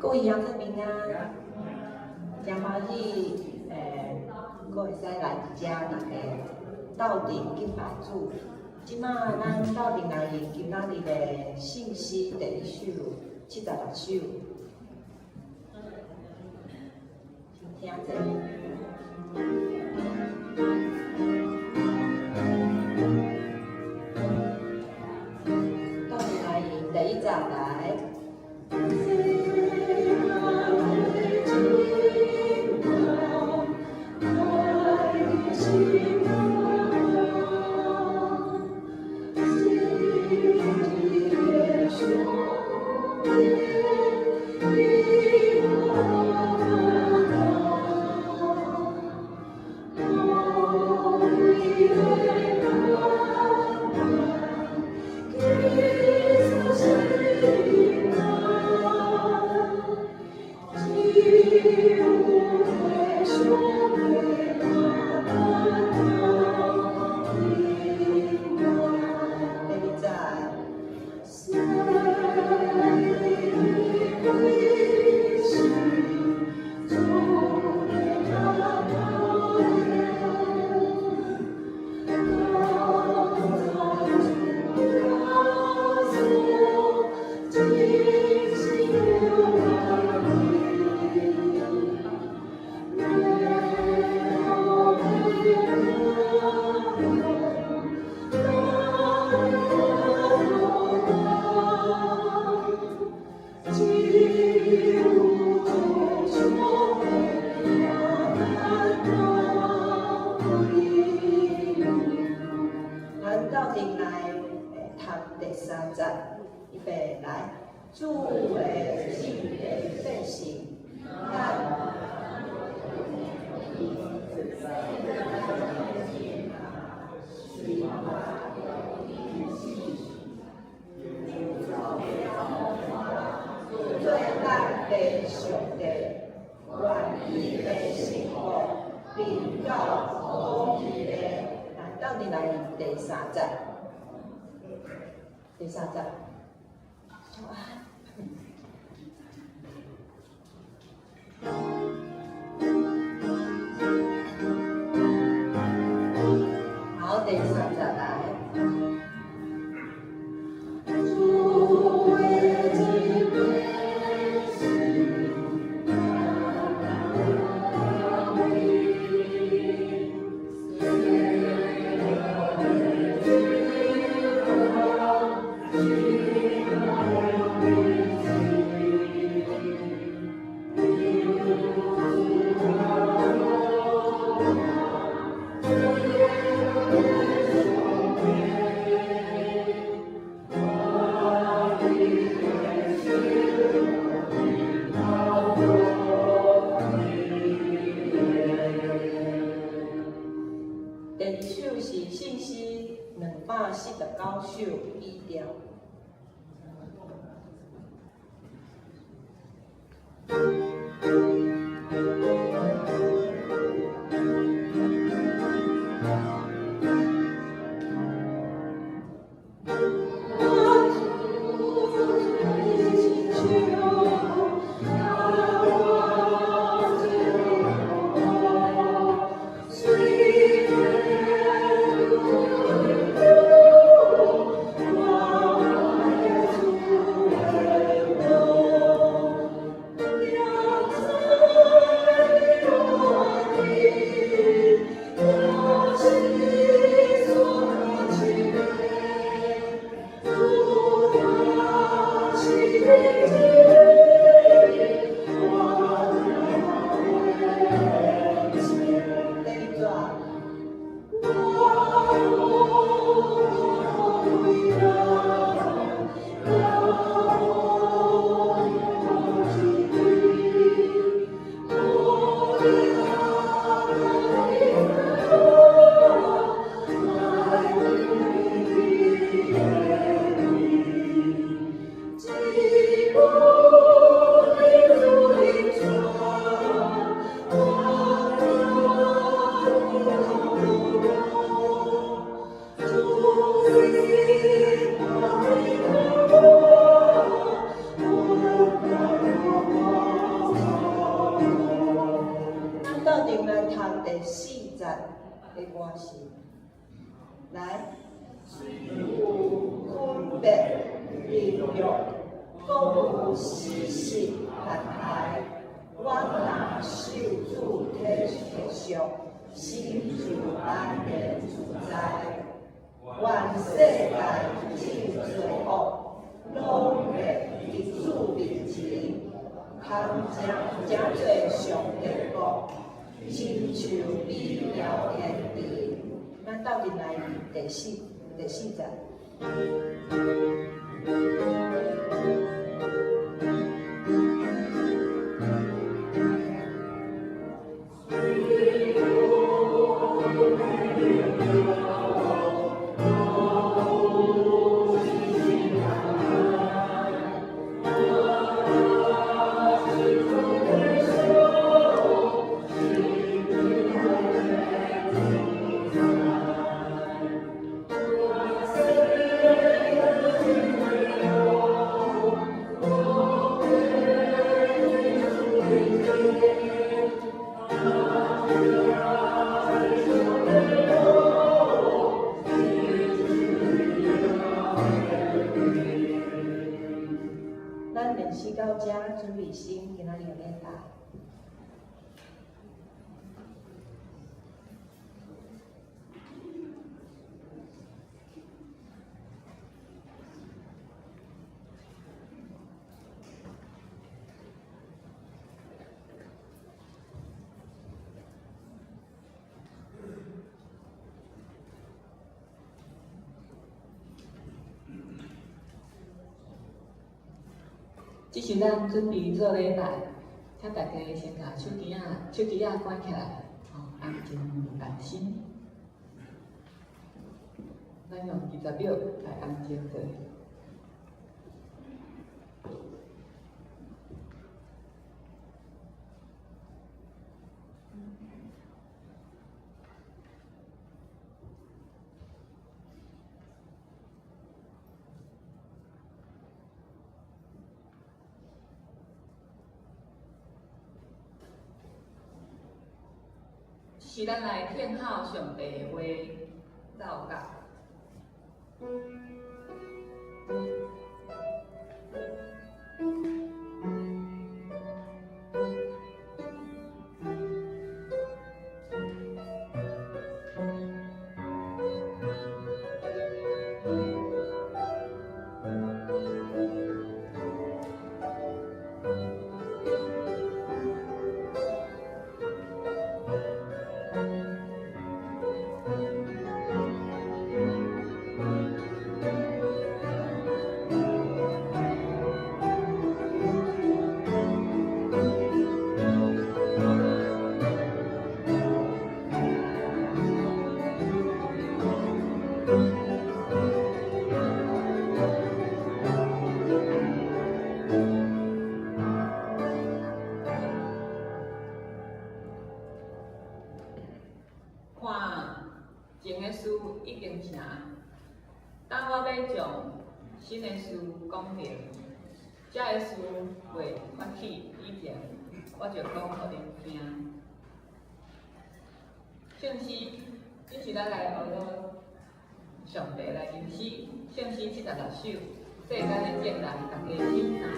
各位鄉親平安，真歡喜，閣會使來佇遮大家鬥陣敬拜主。這馬咱鬥陣來用今仔日的聖詩第一首76首，先聽者。鬥陣來用第一節來。咱鬥陣來讀第三節，預備來，主的旨意百姓，咱做咱的上帝，願伊的聖國臨到講義的，來鬥陣來第三節，第三節。好，第三節來。第二首是聖詩249首 B 調。來，雖有分別入欲，閣有死實迫害，我若受主體恤，心就安然自在。願世界眾罪惡，攏滅佇主面前，通成做上帝國，親像美妙天地。咱鬥陣來第四節。咱練習到遮，準備先今仔日的禮拜。這是咱準備做禮拜，請大家先共手機仔關起來，吼，安靜靜心。咱用20秒來安靜者。這是咱來聽候上帝的話，奏樂。看，前的事已經成，等我欲將新的事講明，這个事未發起以前，我就講予恁聽。聖詩，這是咱來學上帝來吟詩，聖詩76首，世間的眾人，大家請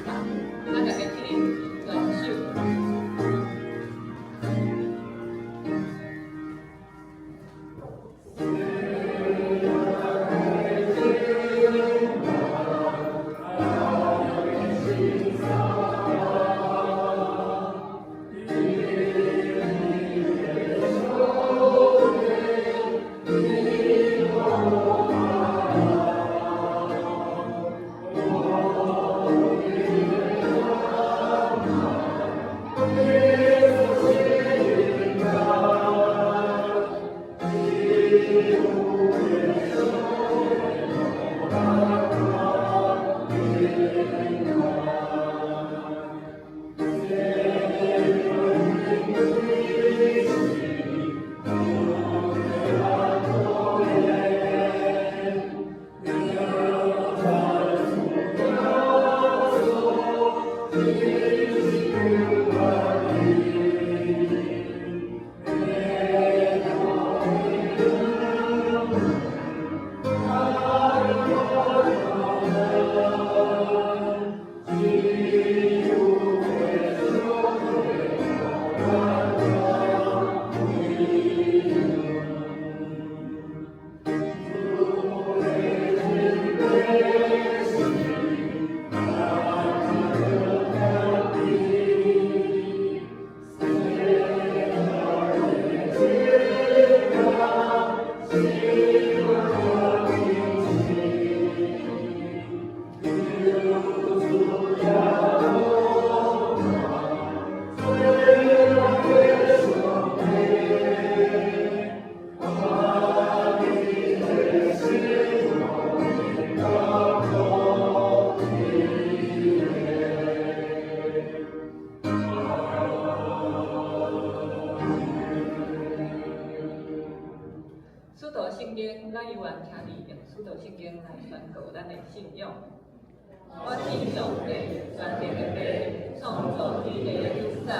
三遍，咱大家起立，全首。宣告咱的信仰。我信上帝，全能的父，創造天地的主宰。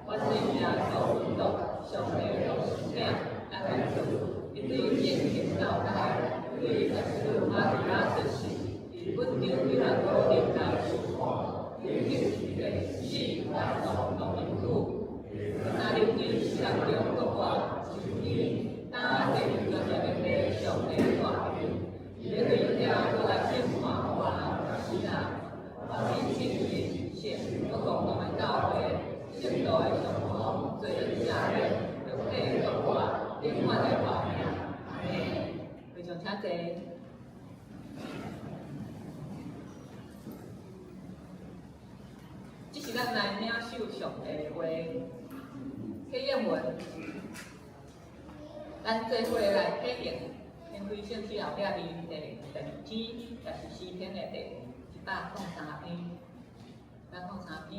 我信耶穌基督，上帝的獨生子，咱的主。伊對聖靈投胎，對聖母瑪利亞出世，佇本丟彼拉多面來受苦，釘十字架，死埋葬落陰府。三日對上中復活，升天，擔坐全能的父上帝大權。伊欲對遐閣來審判活人死人。我信聖靈，聖國共同的教會，聖徒的相通，罪的赦免，肉體的復活，永遠的活命。阿們。會眾請坐。這是咱來領受上帝的話，啟應文，咱做伙來啟應，天開聖詩後壁面第二篇，也是詩篇的第103篇，103篇。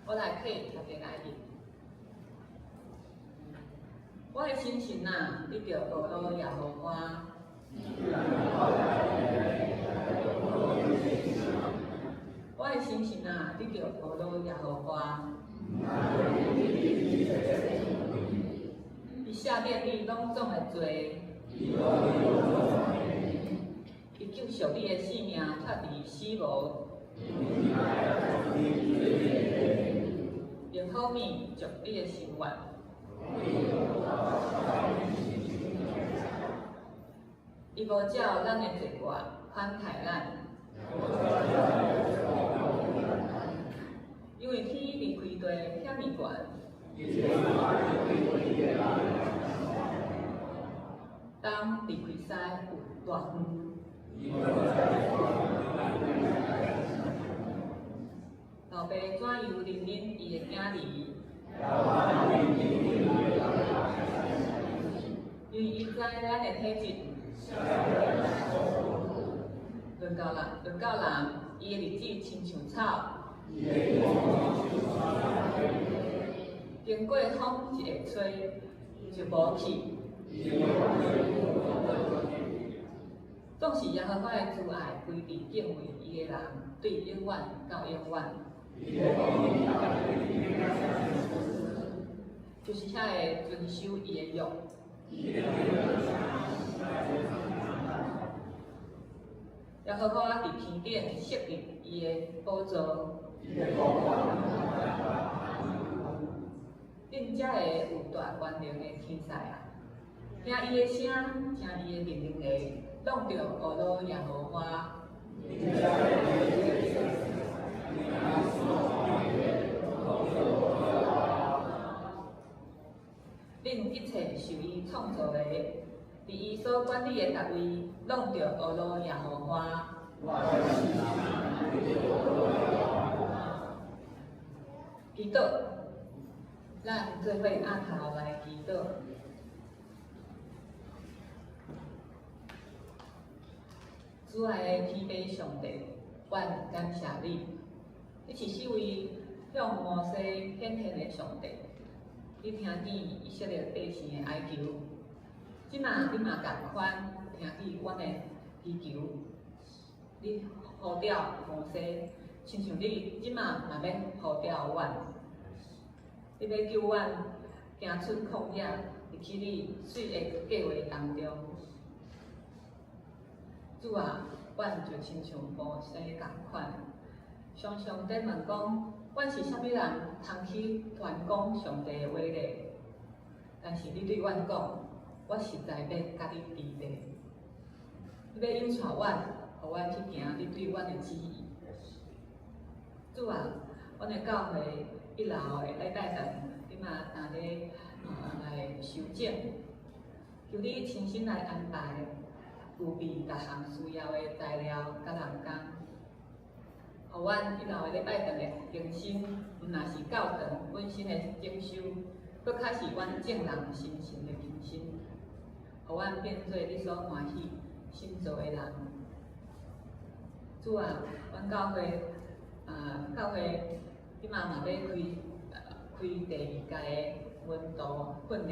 我來啟大家來讀。我的心神啊，你著呵咾耶和華。我的心神啊，你著呵咾耶和華。伊赦免你攏總的罪，伊救贖你的性命脫離死無，用好物足你的心願。伊無照咱的罪過款待咱，因為天離開地遐爾懸，東離開西有偌遠。老爸怎樣憐憫伊的囝兒？因為伊知咱的體質。論到人，伊的日子親像草，經過風一下吹，就無去。總是耶和華的慈愛歸佇敬畏伊的人，對永遠到永遠。就是遐个遵守伊的約。耶和華佇天頂設立伊的寶座，恁遮个有大權能的天使啊，聽伊的聲，聽伊的命令的，攏著呵咾耶和華。恁一切受伊創造的，佇伊所管理的逐位，攏著呵咾耶和華。祈禱，咱做伙按頭來祈禱。主愛的天父上帝，阮感謝你，你是四位向摩西顯現的上帝，你聽見以色列百姓的哀求，這馬你嘛仝款聽見阮的祈求，你呼召摩西，親像你這馬嘛欲呼召阮，你欲救阮行出曠野，入去你媠的計劃當中。主啊，阮就親像摩西仝款，常常咧問講，阮是啥物人，通去傳講上帝的話咧？但是你對阮講，我實在欲佮你佇咧，你欲引帶阮，予阮去行你對阮的旨意。主啊，阮的教會一樓的禮拜堂，這馬正咧來修整，求你親身來安排，預備逐項需要的材料佮人工，予阮一樓的禮拜堂的更新，毋但是教堂本身的整修，閣較是阮眾人心情的更新，予阮變做你所歡喜新造的人。主啊，阮教會啊，教會這馬嘛欲開第二屆的門徒訓練，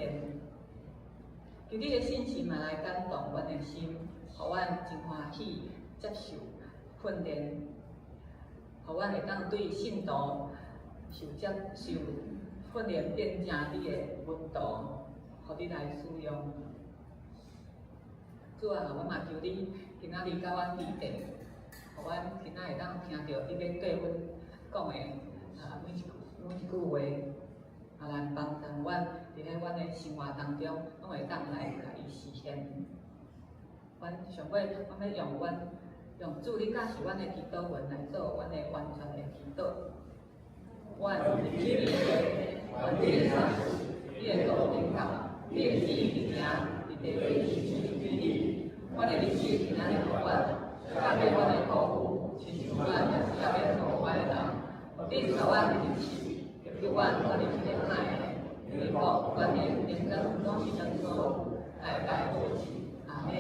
求你的信心嘛來感動阮的心，予予阮真歡喜接受訓練，予阮會當對信徒受接受訓練變成你的門徒，予你來使用。主啊，阮嘛求你今仔日佮阮佇咧，予阮今仔會當聽著你欲對阮講的啊每一句每一句話，啊來幫助阮佇咧阮的生活當中，攏會當來共伊實現。阮上尾，阮欲用阮用主你教示阮的祈禱文來做阮的完全的祈禱。願你的國，願你的聖你的國臨到，你的旨意行佇地親像佇天。阮的日子今仔日予阮，赦免阮的過誤，親像阮也赦免錯阮的人。予恁帶阮入試，救阮脫離彼个歹的，因為國、權能、榮光攏是咱所有，代代無盡。阿們。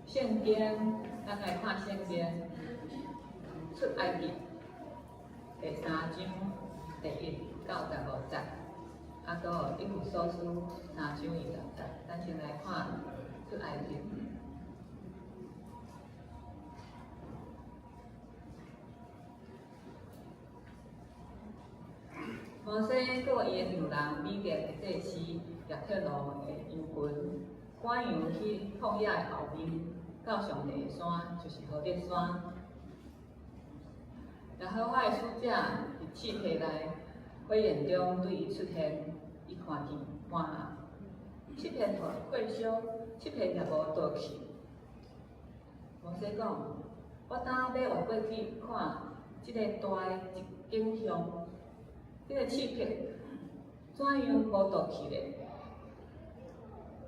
聖經，咱來看聖經，出埃及第三章第一到十五節，啊，閣有以弗所書三章二十節。咱先來看出埃及。摩西佮伊的丈人米甸的祭司葉忒羅的羊群，趕羊去曠野的後面，到上帝的山，就是何烈山。耶和華的使者佇翅皮內火焰中對伊出現，伊看見，哇！七片火燒，七片也無倒去。摩西講：我等欲越過去看這个大的一景象，這个翅皮怎樣無倒去咧？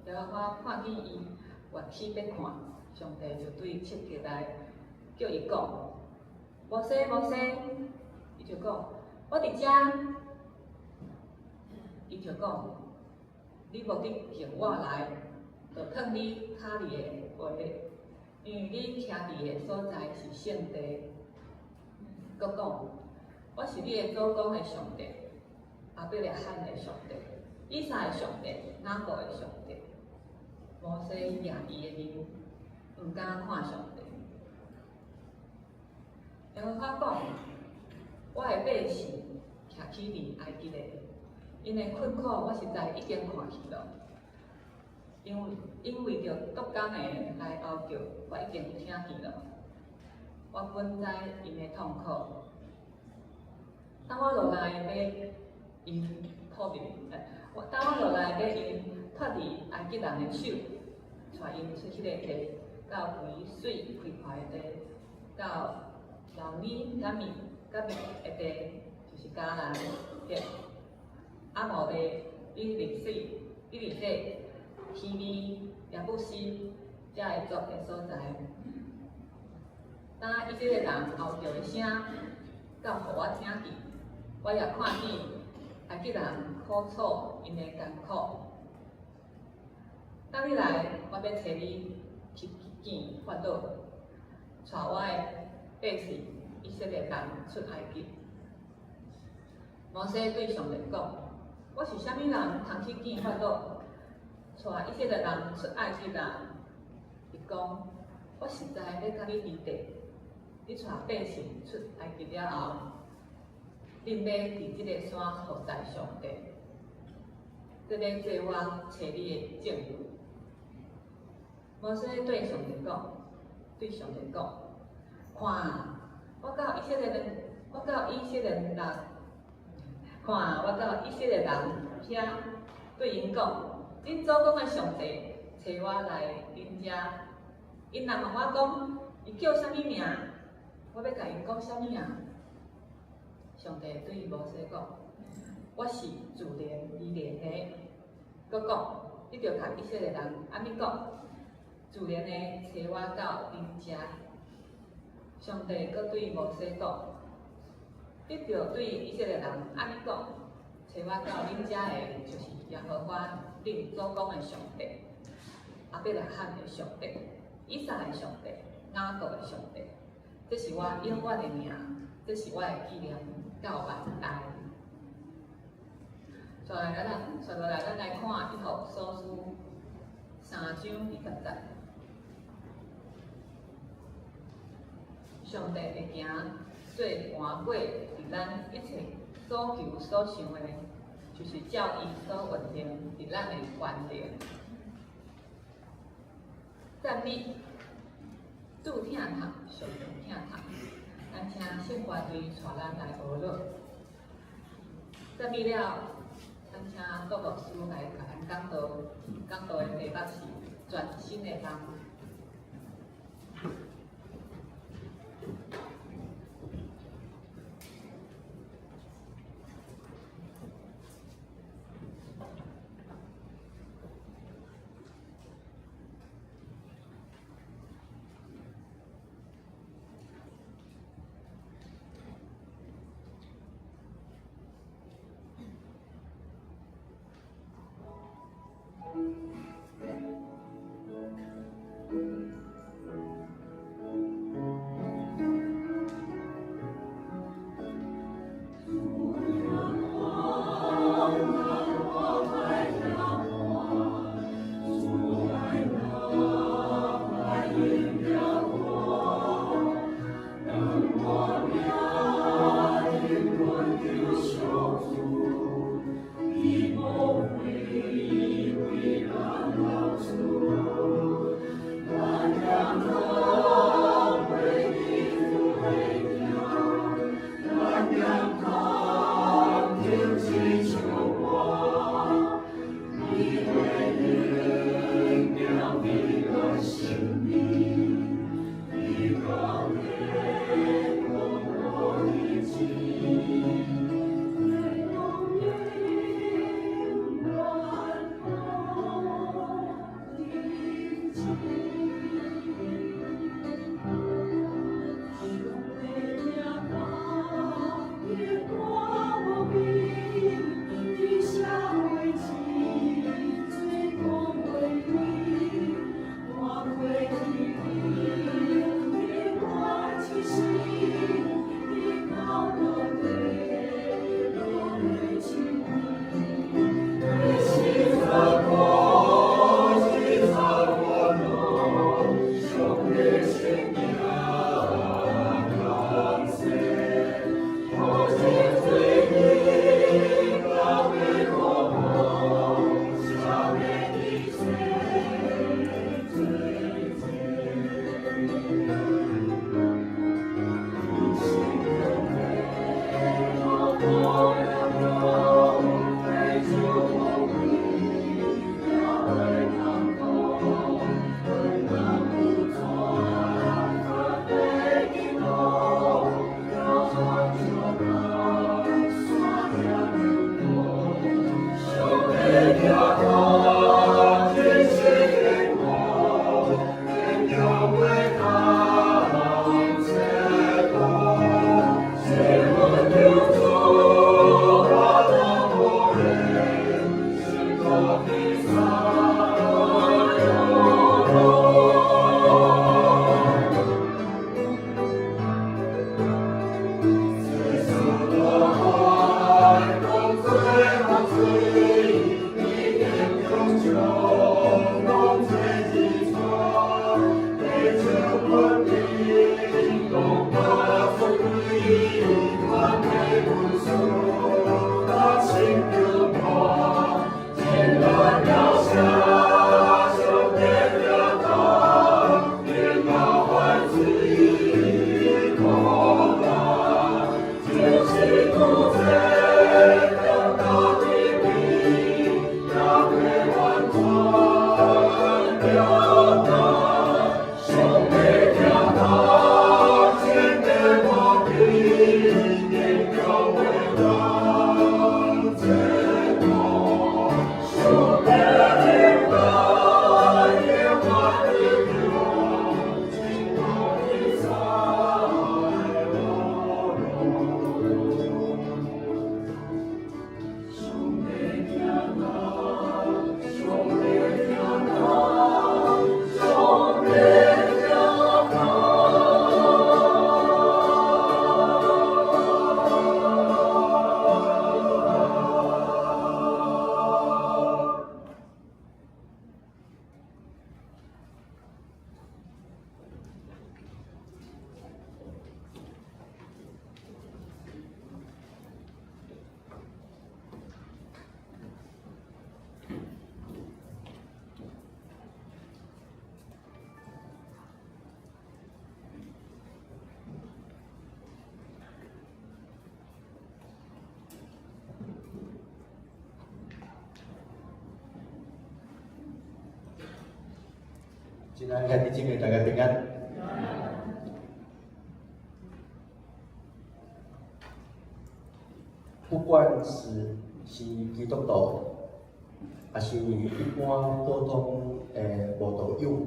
耶和華看見伊越去欲看，上帝就對翅皮內叫伊講：摩西，摩西，伊就講：我佇遮。伊就講：你莫得近我來，就脫你跤裡的鞋，因為你徛佇的所在是聖地。閣講：我是你的祖公的上帝，亞伯拉罕的上帝，以撒的上帝，雅各的上帝。摩西掩伊的面，毋敢看上帝。耶和華講：我的百姓徛起佇埃及的，𪜶的困苦我實在已經看去了。因為𪜶為著督工的來哀叫，我已經聽見了。我本知𪜶的痛苦。當我落來欲𪜶脫離，當我落來欲𪜶脫離埃及人的手，帶𪜶出彼個地，到肥水開闊的地，到流奶佮蜜佮蜜的地，就是迦南、赫、亞摩利、以利水、以利法、希未、耶布斯遮个族的所在。當以色列人哀叫的聲，到予我聽見，我也看見埃及人苦楚𪜶的艱苦。當你來，我欲差你去見法老，帶我的百姓以色列人出埃及。摩西對上帝講：我是啥物人，通去見法老，帶以色列人出埃及啊？伊講：我實在欲佮你佇咧，你帶百姓出埃及了後，恁欲佇這个山服侍上帝，這欲做我差你的證據。摩西對上帝講：對上帝講，看，我到以色列人，我到以色列人，看，我到以色列人遐，對𪜶講，恁祖公的上帝差我來恁遮，𪜶若問我講，伊叫啥物名？我欲共𪜶講啥物啊？上帝對摩西講：我是自憐而憐的。閣講，你著共以色列人按呢講：自然的差我到恁遮。上帝閣對摩西講：你著對以色列人按呢講：差我到恁遮的，就是耶和華恁祖公的上帝，亞伯拉罕的上帝，以撒的上帝，雅各的上帝。這是我永遠的名，這是我的紀念，到萬代。接落來，咱來看以弗所書3章20節。上帝會行做盤過佇咱一切所求所想的，就是照伊所運行佇咱的權能。讚美主疼痛，上帝疼痛。咱請聖歌隊帶咱來學樂。讚美了，咱請郭牧師來共咱講道，講道的題目是全新的人。親愛兄弟姊妹，大家平安。不管是基督徒，抑是一般普通的慕道友，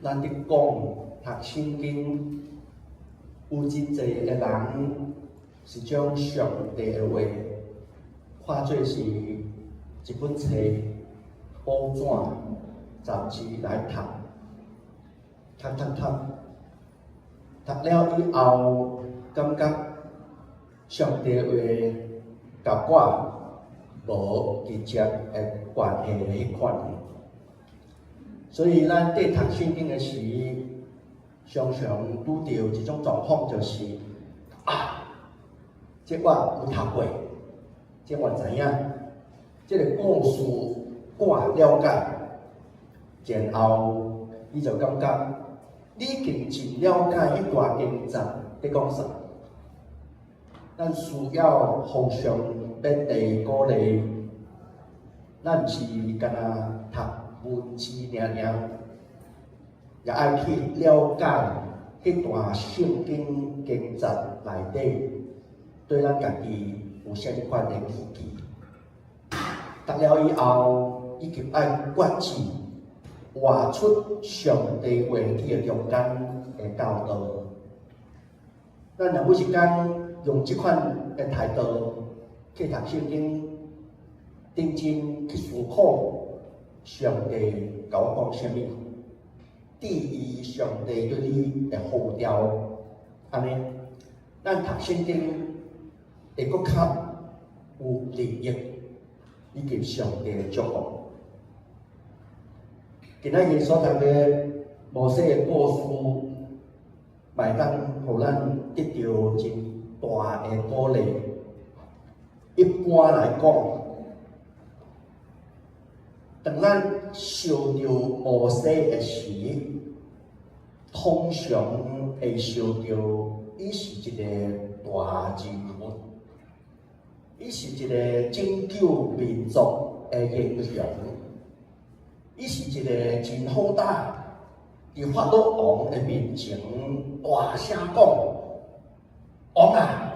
咱佇講讀聖經，有真濟的人是將上帝的話看做是一本冊、報紙、雜誌來讀，讀讀讀，讀了以後，感覺上帝話佮我無直接的關係的彼款。所以咱佇讀聖經的時，常常拄著一種狀況，就是啊，這我有讀過，這我知影，這个故事我了解，然後你就感覺你已經真了解彼段經節佇講啥。咱需要互相勉勵鼓勵，咱毋是干焦讀文字爾爾，也愛去了解彼段聖經經節內底對咱家己有啥物款的意義。讀了以後，以及愛決志，活出上帝話語的中間的教導。咱若每一工用這款的態度去讀聖經，認真去思考上帝共我講啥物，注意上帝對你的呼召，按呢，咱讀聖經會閣較有利益，以及上帝的祝福。今仔日所讀的摩西的故事，嘛會當予咱得著真大的鼓勵。一般來講，當咱想著摩西的時，通常會想著伊是一個大人物，伊是一個拯救民族的英雄，伊是一個真好膽，佇法老王的面前大聲講：王啊，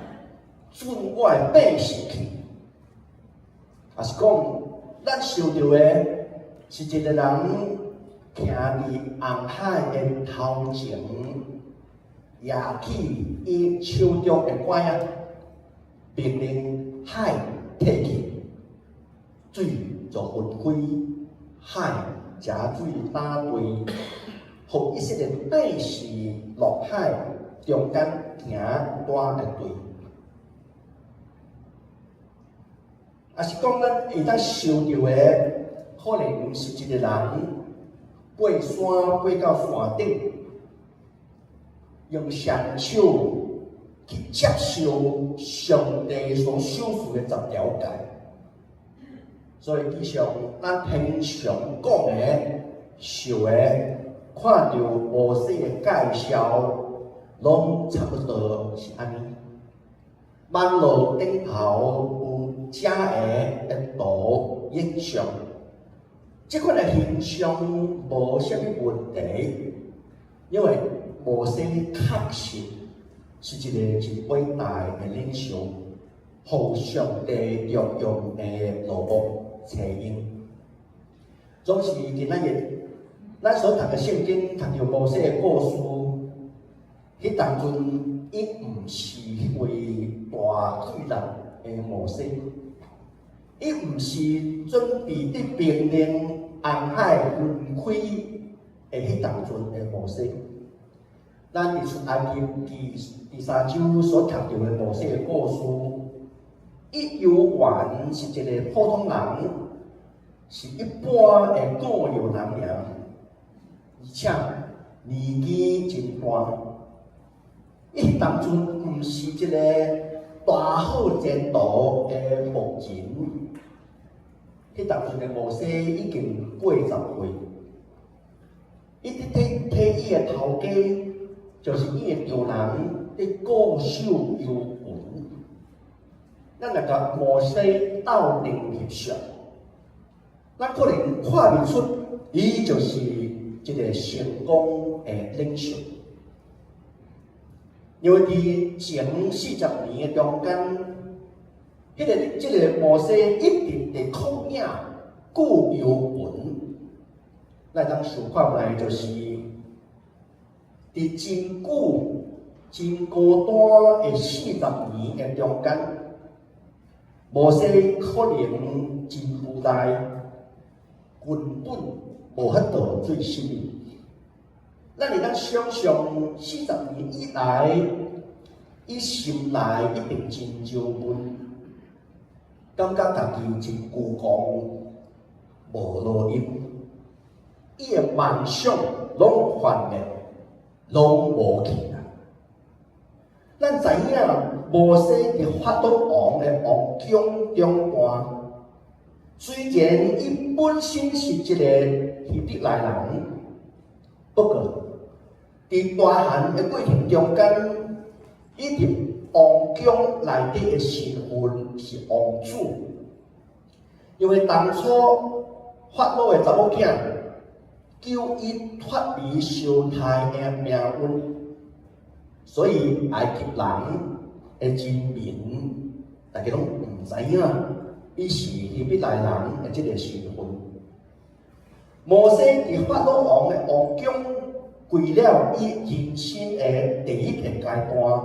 准我的百姓去！抑是講，咱想著的是一個人徛佇紅海的頭前，舉起伊手中的拐仔，命令海退去，水就分開，海攕水打對，予以色列百姓落海中間行乾的地。抑是講咱會當想著的，可能是一個人爬山爬到山頂，用雙手去接受上帝所賞賜的十條誡。所以，以上咱平常講的、想的、看著摩西的介紹，攏差不多是按呢。網路頂頭有遮个的圖影像，這款的形象無啥物問題，因為摩西確實是一個真偉大的領袖，予上帝重用的蘿蔔採用。總是今仔日，咱所讀的聖經，讀著摩西的故事，彼當陣伊毋是彼位大巨人的摩西，伊毋是準備佇命令紅海分開的彼當陣的摩西。咱佇出埃及記第三章所讀著的摩西的故事，伊猶原是一個普通人，是一般的過路人爾，而且年紀真大。伊當陣毋是一個大好前途的牧人，彼當陣的摩西已經80歲，伊佇替替伊的頭家，就是伊的丈人佇顧守羊群。咱若共摩西鬥陣翕相，咱可能看袂出伊就是一個成功的領袖，因為佇前40年的中間，這個摩西一直佇曠野顧羊群，咱通想看覓，就是佇真久、真孤單的四十年的中間，摩西可能真無奈，根本無法度做啥物。咱會當想像四十年以來，伊心內一定真焦悶，感覺家己真孤狂，無路用，伊的夢想攏幻滅，攏無去啊！咱知影摩西佇法老王的王宮長大，雖然伊本身是一個希伯來人，不過佇大漢的過程中間，伊佇王宮內底的身份是王子，因為當初法老的查某囝救伊脫離受刣的命運，所以埃及人的人民大家攏毋知影伊是希伯來人的這個身份。摩西佇法老王的王宮過了伊人生的第一個階段，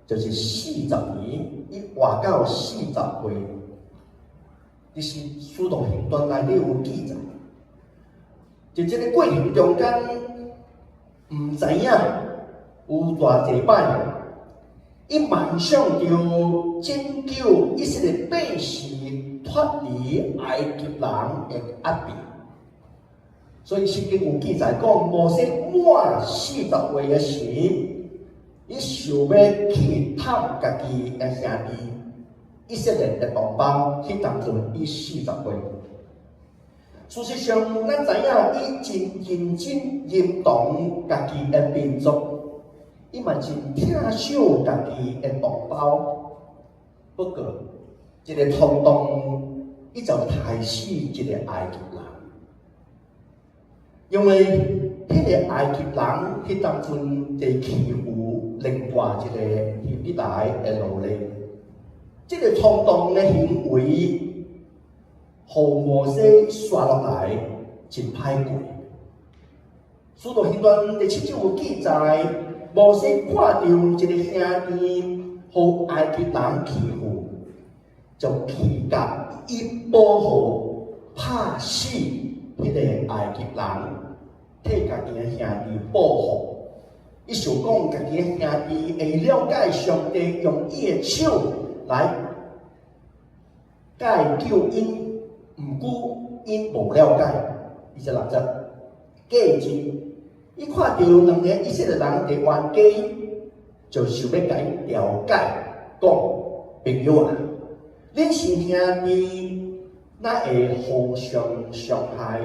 就是四十年，伊活到四十歲。這是《使徒行傳》內底有記載。佇這個過程中間，毋知影有偌濟擺，伊夢想著拯救以色列百姓脫離埃及人的壓迫。所以聖經有記載講，摩西滿四十歲的時，伊想欲去探家己的兄弟以色列的同胞，彼當陣伊四十歲。事實上，咱知影伊真認真認同家己的民族，伊嘛真疼惜家己的同胞。不過，一个衝動，伊就刣死一個埃及人，因為彼個埃及人彼當陣佇欺負另外一個希伯來的奴隸，這個衝動的行為，予摩西紲落來真歹過。使徒行傳第七章有記載，摩西看著一個兄弟予埃及人欺負，就氣甲伊報復，拍死彼個埃及人，替家己的兄弟報復。伊想講家己的兄弟會了解上帝用伊的手來解救𪜶，毋過𪜶無了解。26節，過日，伊看著兩个以色列人佇冤家，就想欲共𪜶調解，講朋友啊，恁是兄弟，哪會互相傷害？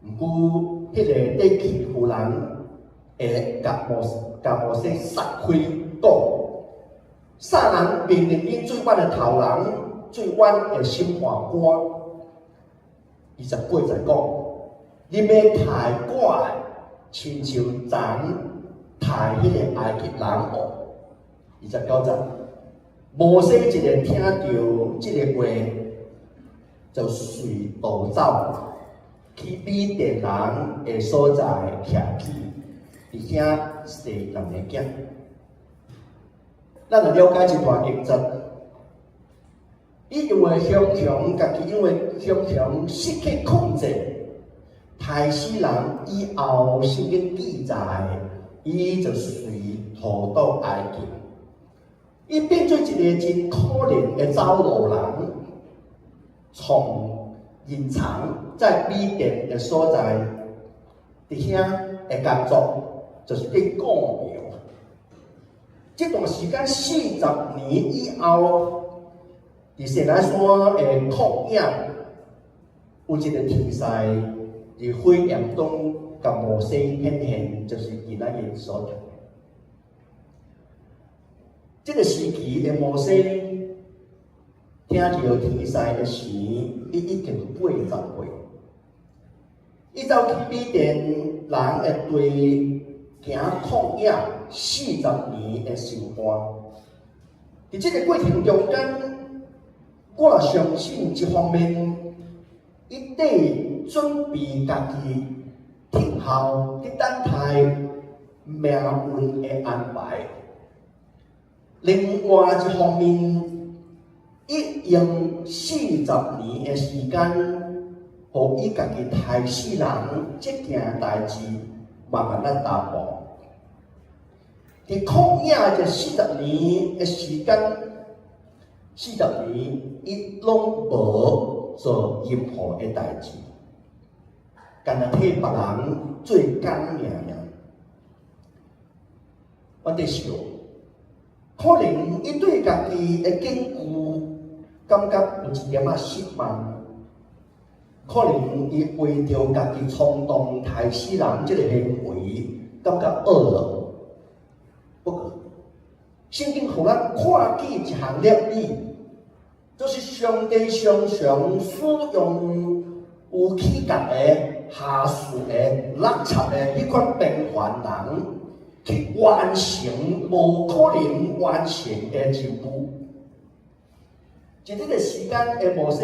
毋過，彼個佇欺負人會共摩西殺開，講啥人命令恁做阮的頭人，做阮的審判官？28節講，恁欲刣我，親像昨刣彼個埃及人無？29節，摩西一个聽著這个話，就隨逃走，去米甸人的所在徛起，佇遐生兩個囝。咱來了解這段經節，伊因為雄雄家己因為雄雄失去控制，刣死人以後，聖經記載，伊就隨逃到埃及，伊變做一个真可憐的走路人，從隱藏在米甸的所在，佇遐的工作就是佇顧羊。這段時間四十年以後，佇西奈山的曠野，有一个天使佇火焰中共摩西顯現，就是今仔日所讀的。這个時期的摩西，聽著天使的時，伊已經80歲。伊走去米甸人的地，行曠野四十年的生活。佇這個過程中間，我相信一方面，伊佇準備家己，聽候佇等待命運的安排；另外一方面，伊用四十年的時間，予伊家己刣死人這件代誌慢慢仔淡薄。佇曠野這四十年的時間，四十年伊攏無做任何的代誌，干焦替別人做工爾爾。我佇想，可能伊對家己的境遇感覺有一點仔失望，可能伊為著家己衝動刣死人這個行為感覺懊惱。不過，聖經予咱看見一項例子，就是上帝常常使用有氣格的、下屬的、落漆的彼款平凡人，去完成無可能完成的任務。佇這個時間的摩西，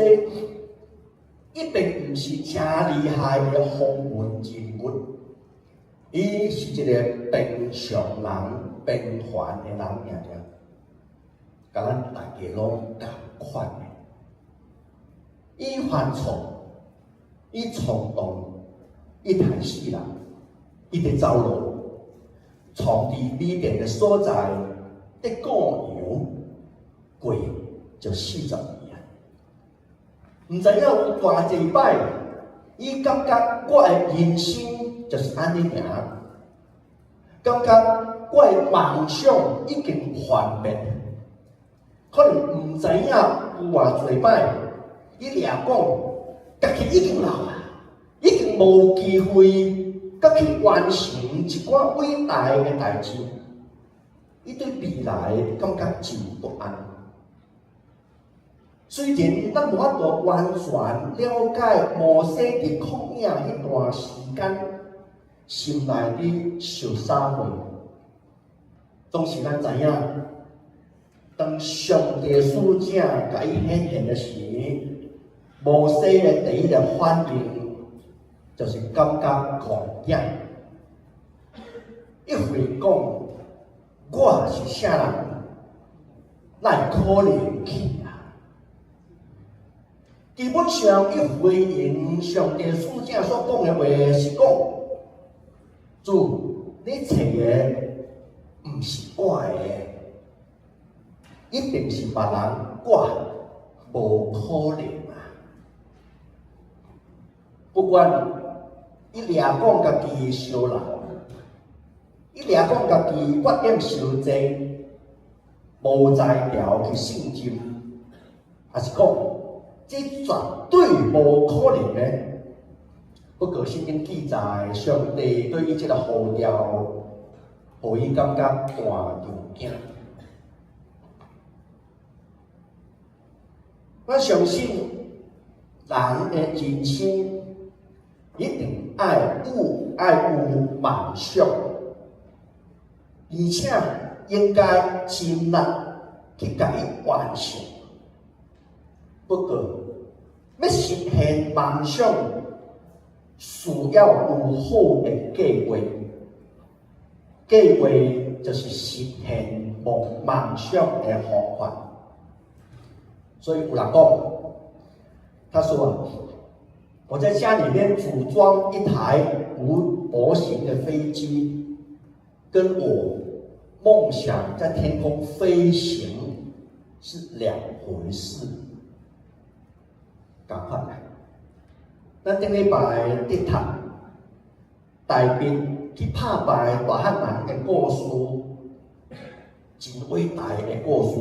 伊並毋是誠厲害的風雲人物，伊是一個平常人、平凡的人爾爾，佮咱大家攏仝款的。伊犯錯，伊衝動，伊刣死人，伊佇走路，藏佇米甸的所在，佇顧羊，過就四十年啊！毋知影有偌濟擺，伊感覺我的人生就是按呢爾，感覺我的夢想已經幻滅，可能毋知影有偌濟擺，伊掠講，家己已經老啊，已經無機會閣去完成一寡偉大的代誌，伊對未來感覺真不安。雖然咱無法度完全了解摩西佇曠野彼段時間心內佇想啥貨，總是咱知影，當上帝使者共伊顯現的時，摩西的第一個反應就是感覺戇驚。伊回講：我是啥人？哪會可能去啊？基本上，伊回應上帝使者所講的話是講：主，你揣的毋是我的，一定是別人，我無可能啊！不管伊掠講家己傷老，伊掠講家己缺點傷濟，無才調去勝任，抑是講這絕對無可能的。不過聖經記載，上帝對伊這個呼召，予伊感覺大著驚。我相信人的人生一定愛有夢想，而且應該盡力去共伊完成。不過，欲實現夢想，需要有好的計畫。計劃就是實現夢想的方法。所以有人講，他說：我在家裡面組裝一台無模型的飛機，跟我夢想在天空飛行是兩回事。仝款來，咱頂禮拜佇讀大衛去拍敗大漢人的故事，真偉大的故事。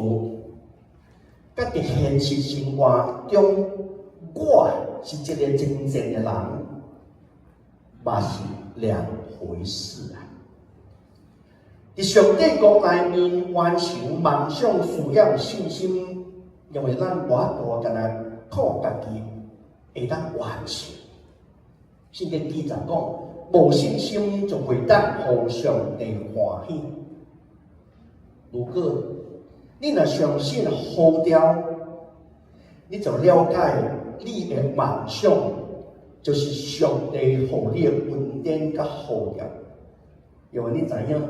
佮佇現實生活中，我是一個真正的人，嘛是兩回事啊！佇上帝國內面完成夢想需要信心，因為咱無法度干焦靠家己會當完成。聖經記載講，無信心就袂當予上帝歡喜。如果你若相信呼召，你就了解你的夢想就是上帝予你的恩典佮呼召。因為你知影，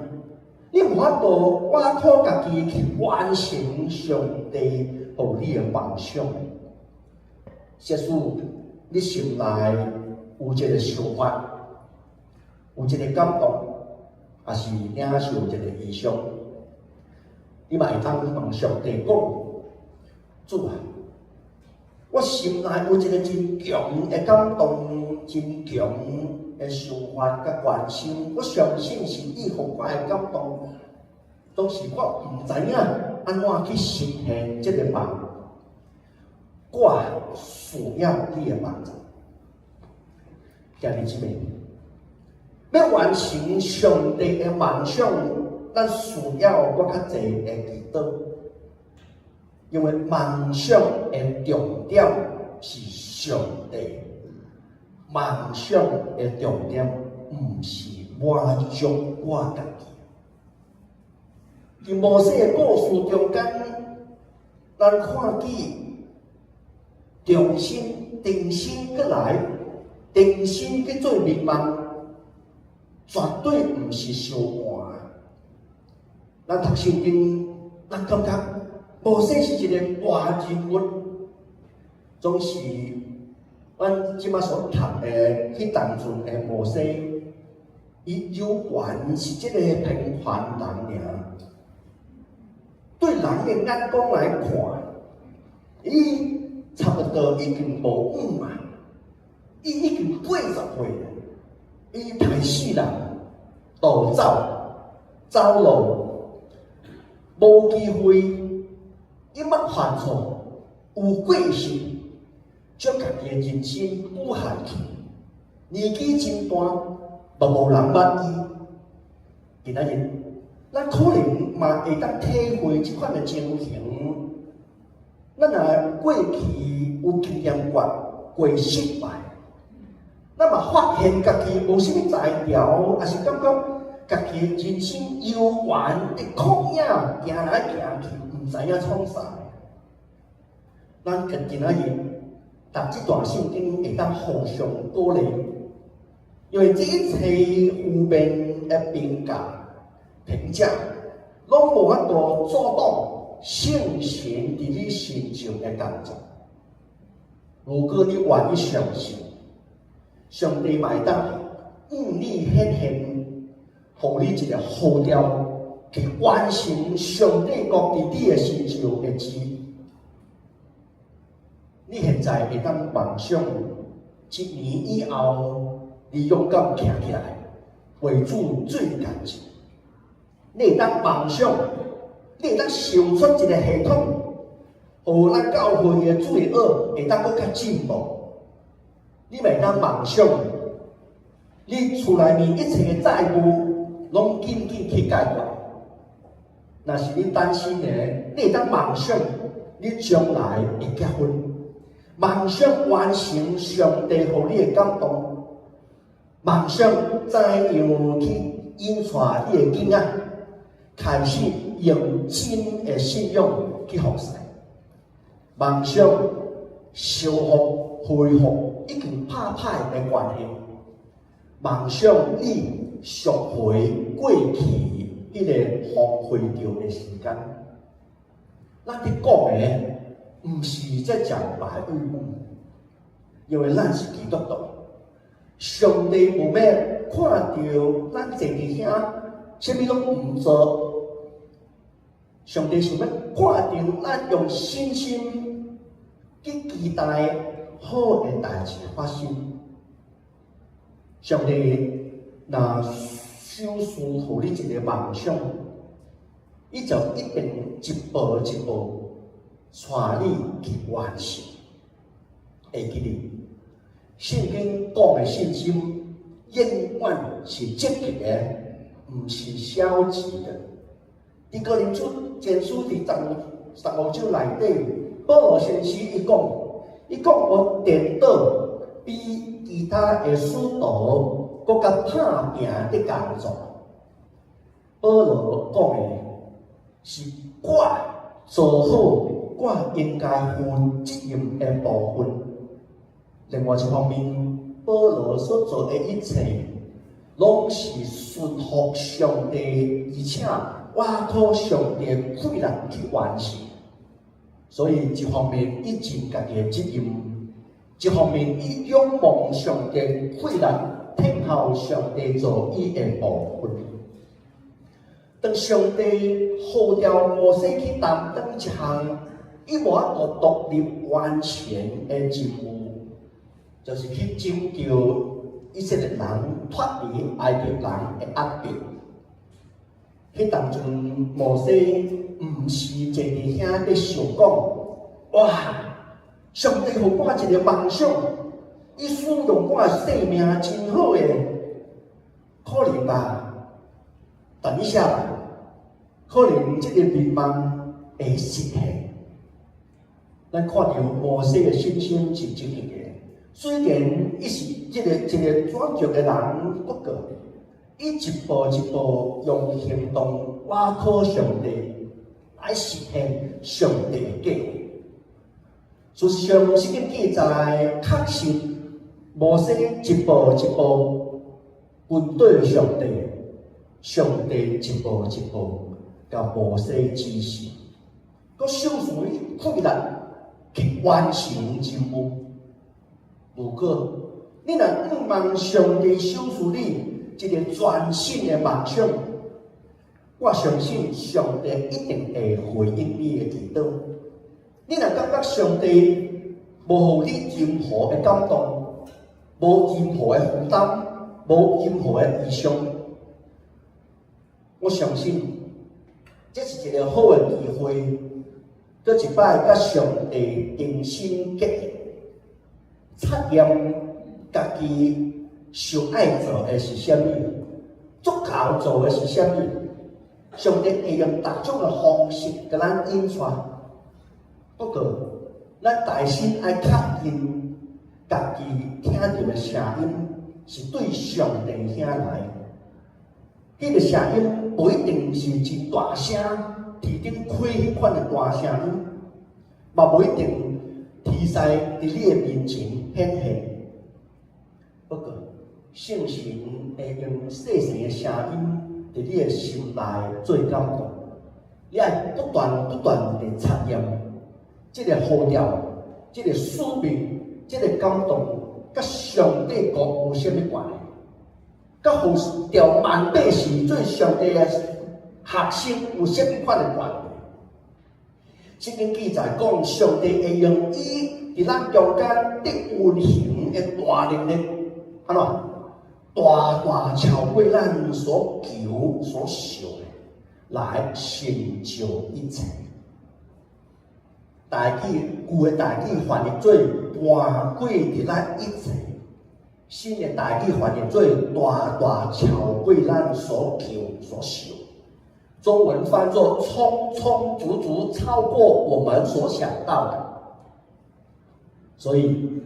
你無法度倚靠家己去完成上帝予你的夢想。假使你心內有一個想法，有一個感動，抑是領受一個異象，你嘛會當問上帝講：主啊，我心內有一個真強的感動，真強的想法佮關心，我相信是你予我的感動，當時我毋知影按怎去實現這個夢，我需要你的幫助。兄弟姊妹，欲完成上帝的夢想，咱需要閣較濟的祈禱，因為夢想的重點是上帝，夢想的重點毋是滿足我家己。佇摩西的故事中間，咱看見重新重新閣來，重新去做美夢，絕對毋是相換。咱讀聖經，咱感覺摩西是一個大人物，總是阮這馬所讀的彼當陣的摩西，伊猶原是這個平凡人爾。對人的眼光來看，伊差不多已經無五啊，伊已經80歲了，伊刣死人，逃走，走路，無機會，伊捌犯錯，有過失，將家己的人生局限去，年紀真大，嘛無人捌伊。今仔日，咱可能嘛會當體會這款的情形。咱若過去有經驗過，過失敗，咱嘛發現家己無啥物才調，抑是感覺家己人生猶原佇曠野行來行去，毋知影創啥。咱今仔日讀這段聖經會當互相鼓勵，因為這一切負面的評價、評價，攏無法度阻擋聖神佇你身上的工作。如果你願意相信，上帝嘛會當向你顯現，予你一個呼召去完成上帝國佇你的身上的旨意。你現在會當夢想，一年以後，你勇敢徛起來，為主做見證。你會當夢想，你會當想出一個系統，予咱教會的主日學會當閣較進步。你會當夢想，你厝內面一切的債務，攏緊緊去解決。若是你單身的，你會當夢想，你將來會結婚。夢想完成上帝予你的感動，夢想怎樣去引帶你的囡仔，開始用真的信仰去服侍。夢想修復恢復已經拍歹的關係，夢想你贖回過去彼個荒廢掉的時間。咱佇講的，毋是在講白日夢，因為咱是基督徒，上帝無欲看著咱坐佇遐，啥物攏毋做。上帝想欲看著咱用信心去期待好的代誌發生。上帝若賞賜予你一個夢想，伊就一定一步一步帶你去完成。會記得，聖經講的信心，永遠是積極的，毋是消極的。佇哥林多前書第15、15章內底，保羅先生伊講，伊講我顛倒比其他的使徒閣較拍拚佇工作。保羅講的是我做好我應該負責任的部分。另外一方面，保羅所做的一切，攏是順服上帝，而且倚靠上帝氣力去完成。所以一方面伊盡家己的責任，一方面伊仰望上帝氣力，聽候上帝做伊的部分。當上帝呼召摩西去擔當一項伊無法度獨立完成的任務，就是去拯救以色列人脫離埃及人的壓迫。彼當陣摩西毋是坐佇遐咧想講，哇！上帝予我一個夢想，伊使用我的生命真好的，可能吧？等一下吧，可能這個願望會實現。咱看著摩西的信心是真強的，雖然伊是這個一個轉折的人，不過伊一步一步用行動倚靠上帝來實現上帝的計劃。事實上，聖經記載確實摩西一步一步跟對上帝，上帝一步一步共摩西指示，閣賞賜伊氣力去完成任務。如果你若向望上帝賞賜你一個全新的夢想，我相信上帝一定會回應你的祈禱。你若感覺上帝無予你任何的感動，無任何的負擔，無任何的異象，我相信這是一個好的機會，閣一擺佮上帝定心結義，查驗家己想愛做的是啥物，足夠做的是啥物。上帝會用各種的方式共咱引帶。不過，咱內心愛確認家己聽著的聲音是對上帝遐來。彼個聲音無一定是真大聲，天頂開彼款的大聲音，嘛無一定天使佇你的面前顯現。不過，聖神會用細細的聲音佇你的心內做感動，你愛不斷不斷地查驗這個呼召、這個使命、這個感動，佮上帝國有啥物關係？佮呼召萬百姓做上帝的學生有啥物款的關係？聖經記載講，上帝會用伊佇咱中間得運行的大能力，按怎？大大超過咱所求所想的，來成就一切。台語舊的台語翻譯做大過佇咱一切，新的台語翻譯做大大超過咱所求所想。中文翻作充充足足超過我們所想到的。所以，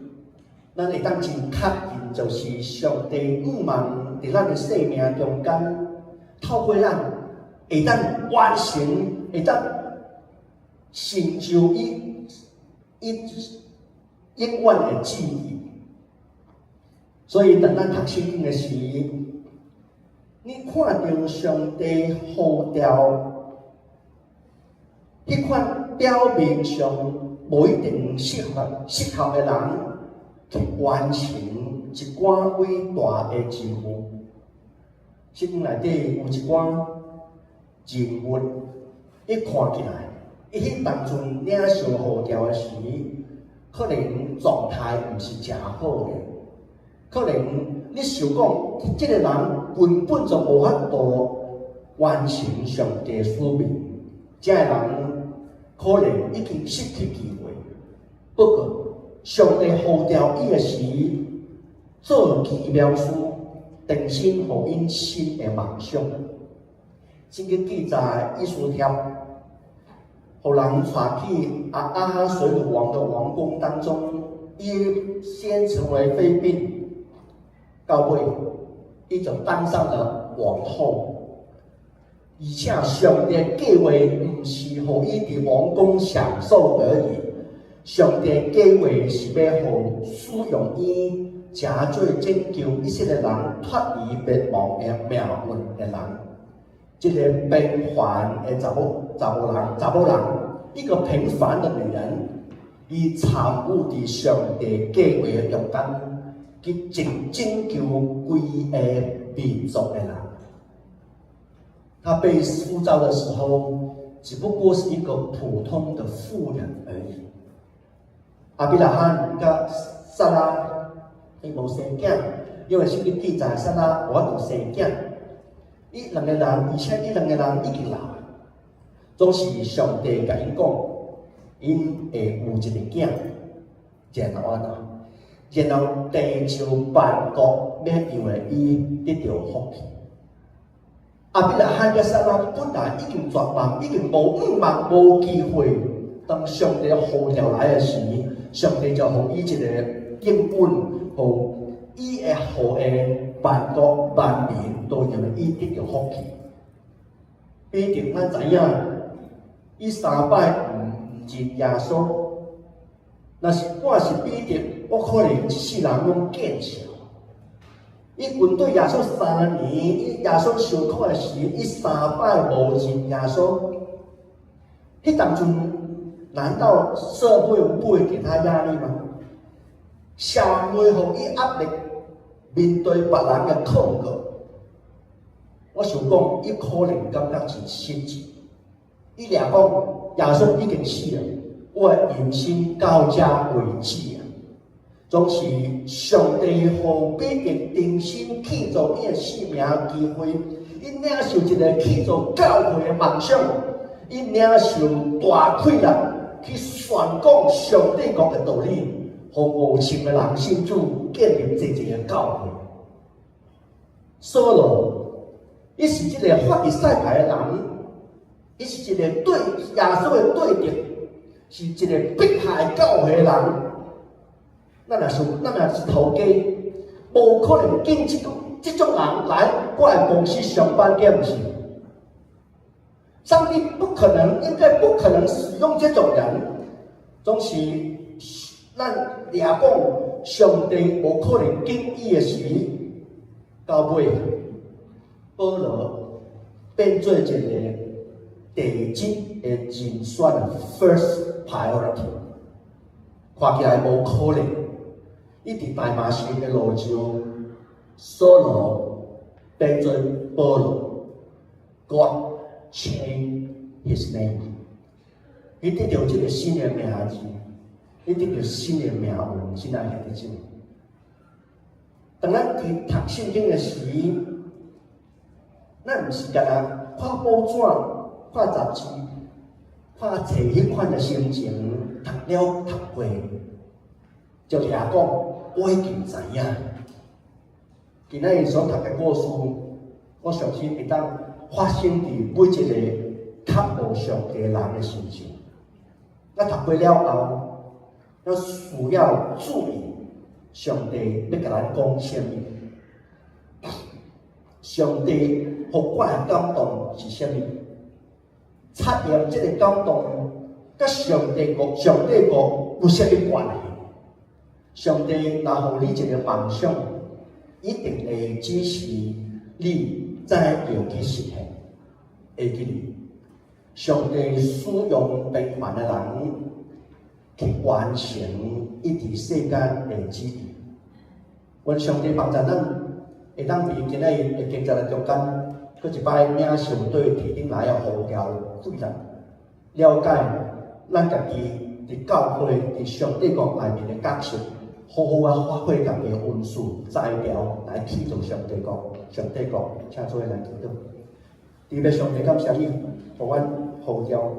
咱會當真確認，就是上帝向望佇咱的生命中間，透過咱會當完成，會當成就伊伊永遠的旨意。所以，當咱讀聖經的時，你看著上帝呼召，彼款表面上無一定適合的人去完成一寡偉大的任務。聖經內底有一寡人物，伊看起來，伊彼當陣領受呼召的時，可能狀態毋是誠好的，可能你想講，這個人根本就無法度完成上帝使命，這個人可能已經失去機會。不過，上帝呼召伊的時，做奇妙事，重新予𪜶新的夢想。聖經記載，以斯帖，予人帶去亞哈隨魯王的王宮當中，伊先成為妃嬪，到尾伊就當上了王後。而且上帝計劃毋是予伊佇王宮享受而已，上帝計劃是欲予使用伊，成做拯救以色列人脫離滅亡的命運的人。這個平凡的查某人，一個平凡的女人，伊參與佇上帝計劃中間，去拯救規個民族的人。她被呼召的時候，只不過是一個普通的婦人而已。亞伯拉罕佮撒拉伊無生囝，因為聖經記載撒拉無法度生囝。伊兩個人，而且伊兩個人已經老，總是上帝共𪜶講，𪜶會有一個囝，然後按怎？然後地球萬國欲因為伊得著福氣。亞伯拉罕佮撒拉本來已經絕望，已經無向望、無機會。當上帝呼召來的時，上帝就予伊一個應允，予伊的後裔萬國萬民都因為伊得著福氣。彼得咱知影，伊三擺毋認耶穌。若是我是彼得，我可能一世人攏見笑。伊跟隨耶穌3年，伊耶穌受苦的時，伊三擺無認耶穌。彼當陣，難道社會不會給他壓力嗎？社會予伊壓力，面對別人的控告，我想講，伊可能感覺真失志。伊掠講耶穌已經死了，我的人生到這為止啊！總是上帝予彼得重新去做伊的生命機會，伊領受一個去做教會的夢想，伊領受大氣力去宣講上帝國的道理，予5000個人信主，建立這一個教會。掃羅，伊是這個法利賽派的人，伊是一個對耶穌的對敵，是一個迫害教會的人。咱若是頭家，無可能揀這種人來我的公司上班，敢毋是？上帝不可能，應該不可能使用這種人，總是咱掠講上帝無可能揀伊的時，到尾保羅變做一個第一的人選的 first priority，看起來無可能。伊佇大馬士革的路上，掃羅變做保羅，God change his name。伊得著這個新的名字，伊得著新的命運，親愛兄弟姊妹。當咱佇讀聖經的時，咱毋是干焦看報紙、看雜誌、看冊彼款的心情，讀了讀過，就掠講我已經知影。今仔日所讀的故事，我相信會當發生佇每一個較無上帝人的身上。咱讀過了後，咱需要注意上帝欲共咱講啥物。上帝予我的感動是啥物？察驗這個感動，佮上帝國有啥物關係？上帝若予你一個夢想，一定會指示你怎樣去實現。會記得，上帝使用平凡的人去完成伊佇世間的旨意。願上帝幫助咱，會當佇今仔日的經節的中間，閣一擺領受對天頂來的呼召氣力，了解咱家己佇教會、佇上帝國內面的角色，好好仔發揮家己的恩賜才調來去做上帝國。上帝國，請做伙來祈禱。慈悲上帝，感謝你，予阮呼召，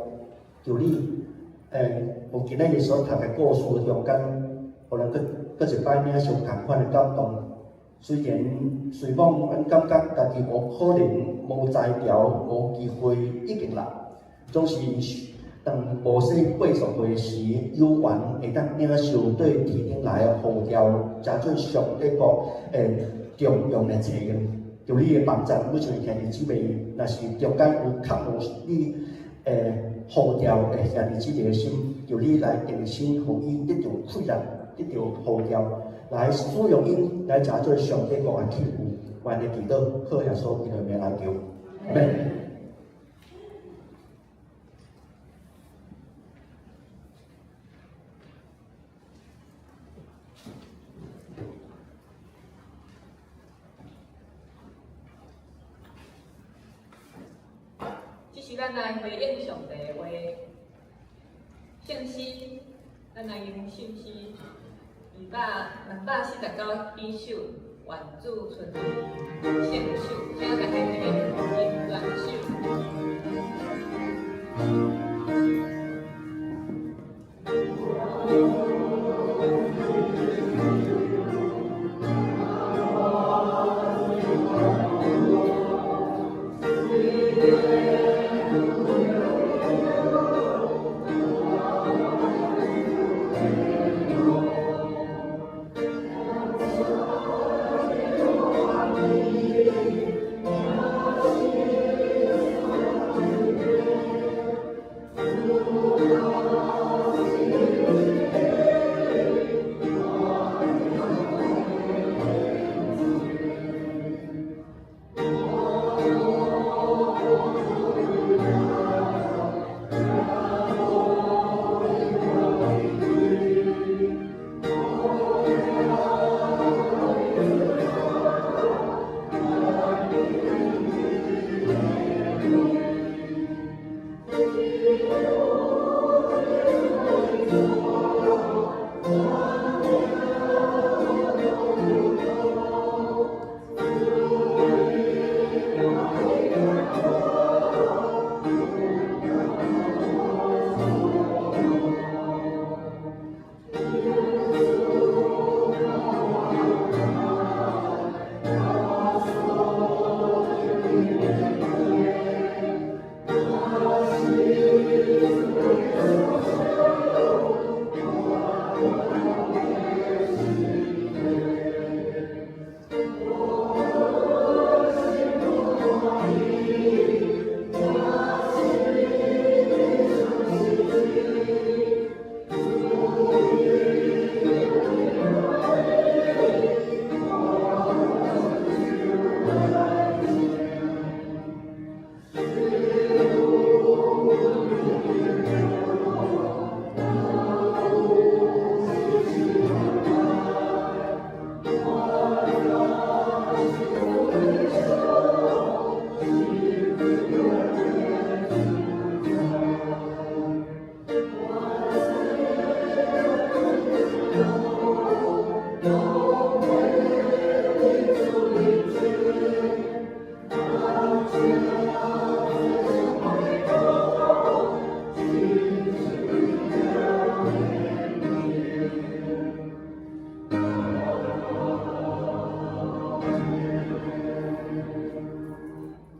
求你，予今仔日所讀的故事中間，予咱閣一擺領受仝款的感動。雖然雖講阮感覺家己無可能、無才調、無機會已經老，總是，當摩西80歲時，有緣會當領受對天頂來的呼召，成做上帝國的重用的冊用。求你的幫助，每一位兄弟姊妹，若是中間有渴慕你的呼召的兄弟姊妹的心，求你來更新，予伊得著氣力，得著呼召，來使用𪜶來成做上帝國的器具。願的祈禱，靠耶穌基督的名來求，阿們。這是咱來回應上帝的話，聖詩，咱來用聖詩249首，願主春聖手，請大家一个吟全首。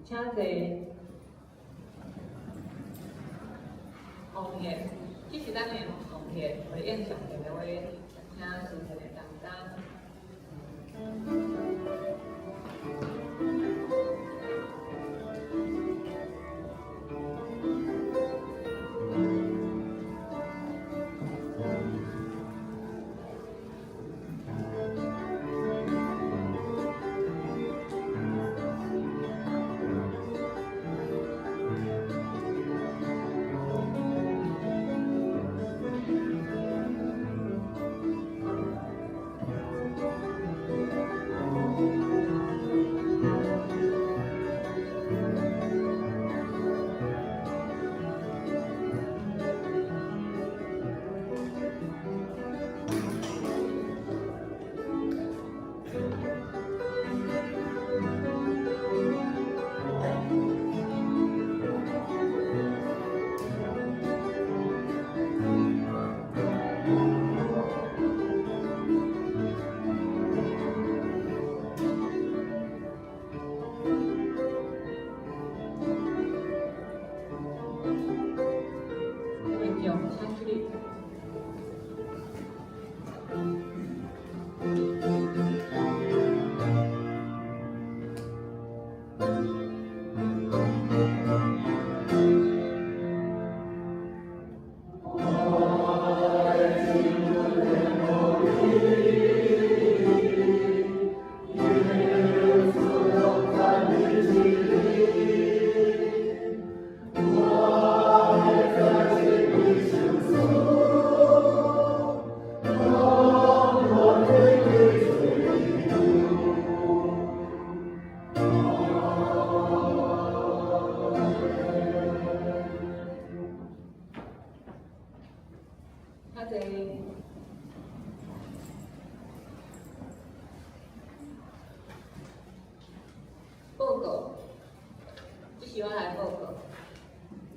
請坐。奉獻，這是咱的奉獻，回應上帝的話，請司祭來擔當。請起立。較濟。報告，這是我來報告。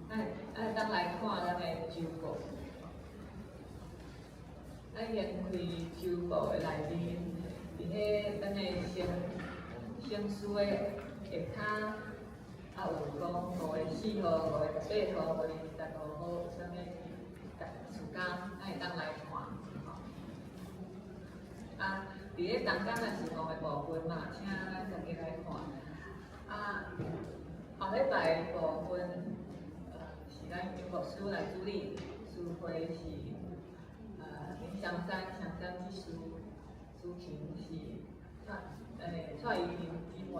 咱會當來看咱的週報。咱掀開週報的內面，佇彼咱的聖聖書的下跤，也有講5月4號、5月18號、5月15號，啥物時間，咱會當來看。啊，佇咧同工的事工的部分嘛，請咱家己來看。啊，後禮拜的部分，是咱楊牧師來主理，司會是林祥山、祥山執事，司琴是蔡依萍姊妹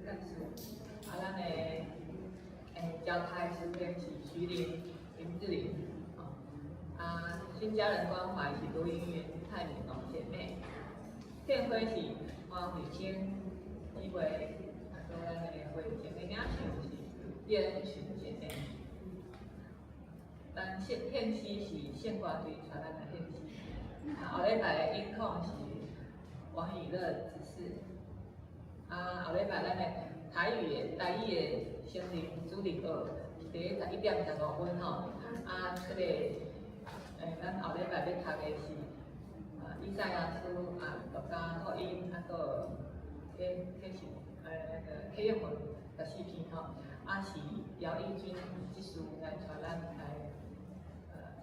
幹事。啊，咱的交代司編是徐林、林志玲。啊，新家人關懷是盧盈雲、蔡敏龍姐妹。獻花是黃慧清姊妹，啊，閣咱的會前的領袖是葉恩群姐妹。咱獻獻詩是聖歌隊帶咱來獻詩。啊，後禮拜的音控是王以樂執事。啊，後禮拜咱的台語的台語的成人主日學是佇咧11點15分吼。啊，這個咱後禮拜欲讀的是以賽亞書啊，路加福音啊，閣啟啟示那個啟應文14篇吼。啊，是姚義軍執事來帶咱來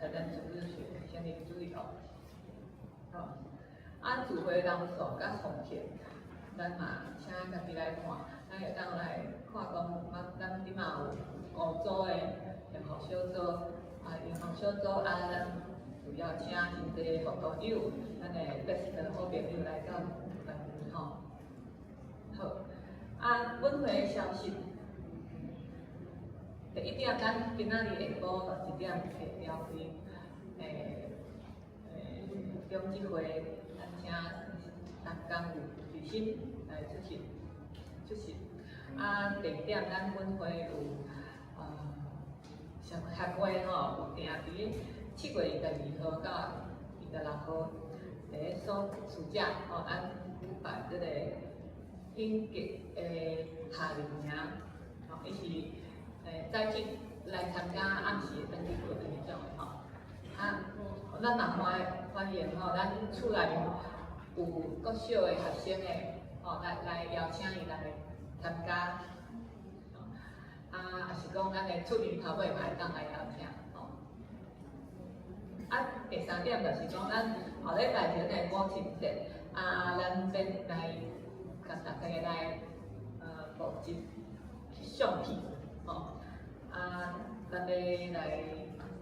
來咱主日學成人主日學。吼，啊，聚會人數佮奉獻，咱嘛請家己來看，咱會當來看講，咱這馬有五組的幸福小組，啊，幸福小組啊，咱主要請真濟慕道友，咱的 best 好朋友來到來吼。好，啊，本會的消息，第一點，咱今仔日下晡1點會召開中執會，咱請同工有熱心來出席出席。啊，第二點，咱本會有上下月吼有定佇7月22號到26號，佇咧暑暑假吼，咱舉辦這個品格的夏令營，吼，伊是早起來參加暗時會轉去睏的彼種的吼。啊，咱嘛歡歡迎吼，咱厝內有國小的學生的吼，來來邀請伊來參加。啊，也是講咱的處女頭尾嘛會當來邀請吼。啊，第三點就是講，咱後禮拜是咱的母親節，啊，咱欲來共大家來布置相片，吼，啊，咱欲來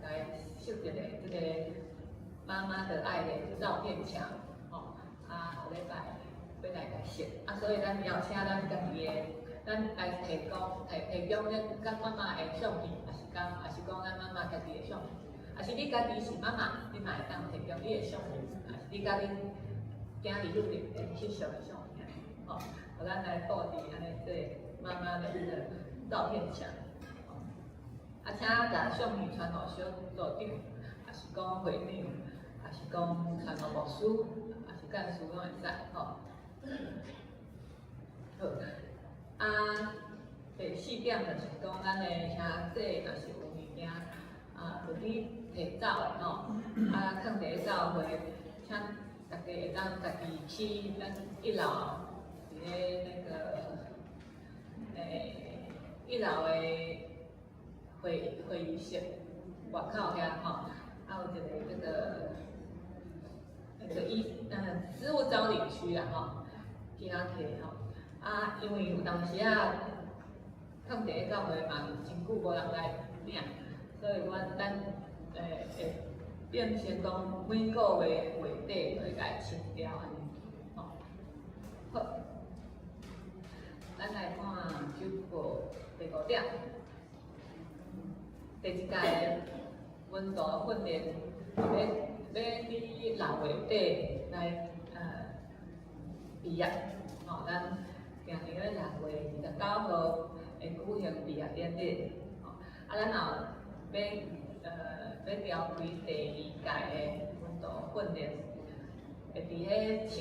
來設一個這個媽媽的愛的照片牆，吼，啊，後禮拜欲來共設，啊，所以咱邀請咱家己的，咱來提供提提供咱佮媽媽的相片，也是講，也是講咱媽媽家己的相片，也是你家己是媽媽，你嘛會當提供你的相片，也是你佮恁囝兒女的翕相的相片，吼，予咱來布置按呢做媽媽的這個照片牆，啊，請共相片傳予小組長，也是講會長，也是講傳予牧師，也是幹事攏會使，吼。好，啊，第四點就是講，咱的兄弟若是有物件啊，無你提走的吼，啊，囥佇咧教會，請大家會當家己去咱一樓佇咧那個一樓的會會議室外口遐吼，那個失物招領區啦吼，囝提吼。啊，因為有當時啊，囥佇咧教會嘛真久無人來領，所以阮咱會變成講每個月月底會共清掉按呢，吼。好，咱來看周報第五點，第一屆的門徒訓練，欲佇6月底來畢業，吼，咱今年咧6月29號會舉行畢業典禮，吼，啊，咱也欲召開第二屆的門徒訓練，會佇彼7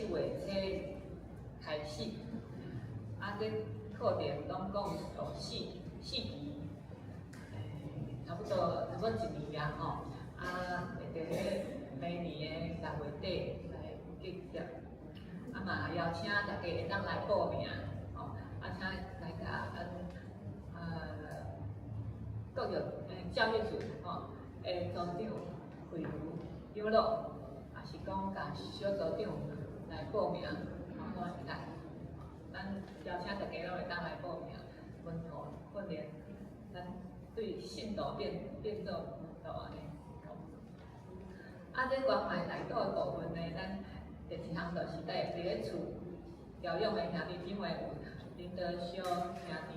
月初開始，啊，這課程總共有四期，差不多一年啊吼，啊，會佇彼每年的6月底來結業，啊嘛邀請大家會當來報名，吼，啊請來共咱國育教育組吼的組長惠如長老，也是講共小組長來報名，吼，攏會使。咱邀請大家攏會當來報名，門徒訓練，咱對信徒變做門徒按呢。啊，這關懷代禱的部分呢，咱第一項就是佇咧厝調養的兄弟姊妹有林德修兄弟、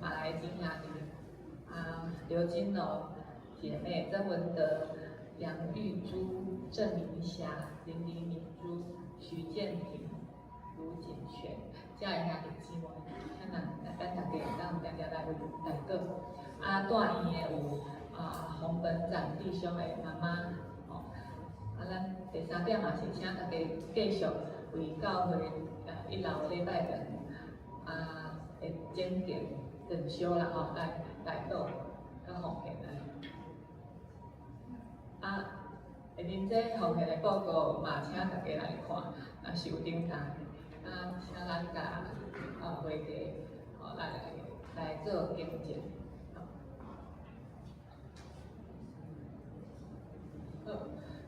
馬來金兄弟、啊劉金龍姐妹、曾文德、楊玉珠、鄭明霞、林黎明珠、徐建平、盧錦全，遮的兄弟姊妹，咱咱大家會當定定來為代禱。啊，住院的有啊洪本展弟兄的媽媽，吼。啊，咱第三點嘛是請大家繼續為教會一樓禮拜堂啊的整間裝修啦吼，來代禱佮奉獻來。啊，下面這奉獻的報告嘛，請大家來看，若是有訂單的，啊，請咱共會計吼來做更正。好，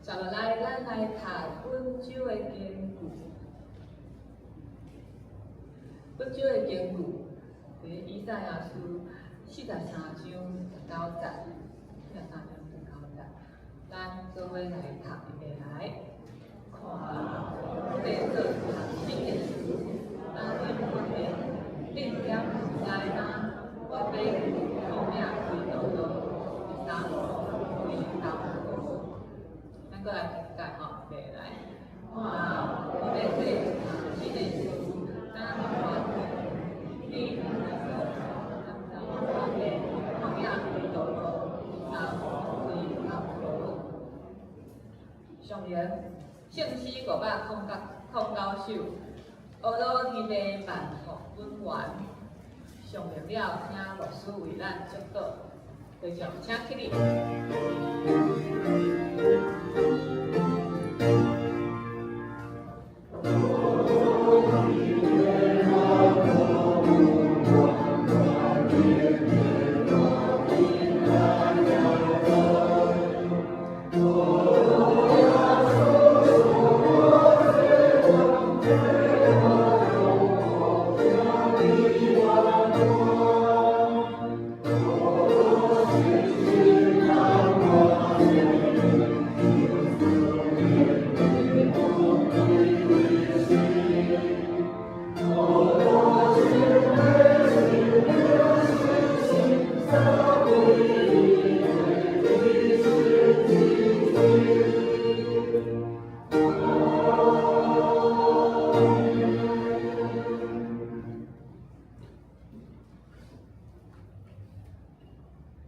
接落來，咱來讀本周的經句。本周的經句，佇以賽亞書43章19節，43章19節，咱做伙來讀，預備來。看，我欲做一項新的事，若恁發現，恁敢毋知嗎？我欲佇曠野開道路，佇沙漠開溝渠。咱閣來讀一擺吼，預備來。看，我欲做一項新的事，若恁發現，恁敢毋知？我欲佇曠野開道路，佇沙漠開溝渠。上聯聖詩509首，呵咾天地萬福本源。上聯了，請牧師為咱祝禱，繼續請起立。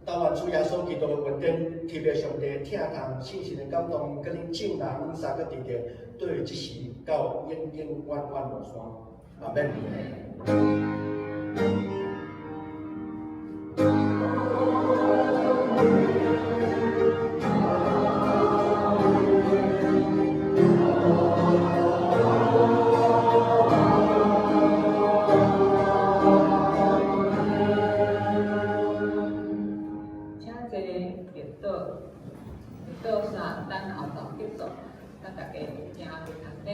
但願主耶穌基督的恩典，天父上帝疼痛，聖神的感動，佮恁眾人三個弟弟，對這時到永永遠遠無散。阿們。請坐默禱，默禱煞等後晝結束。佮大家行佇同底。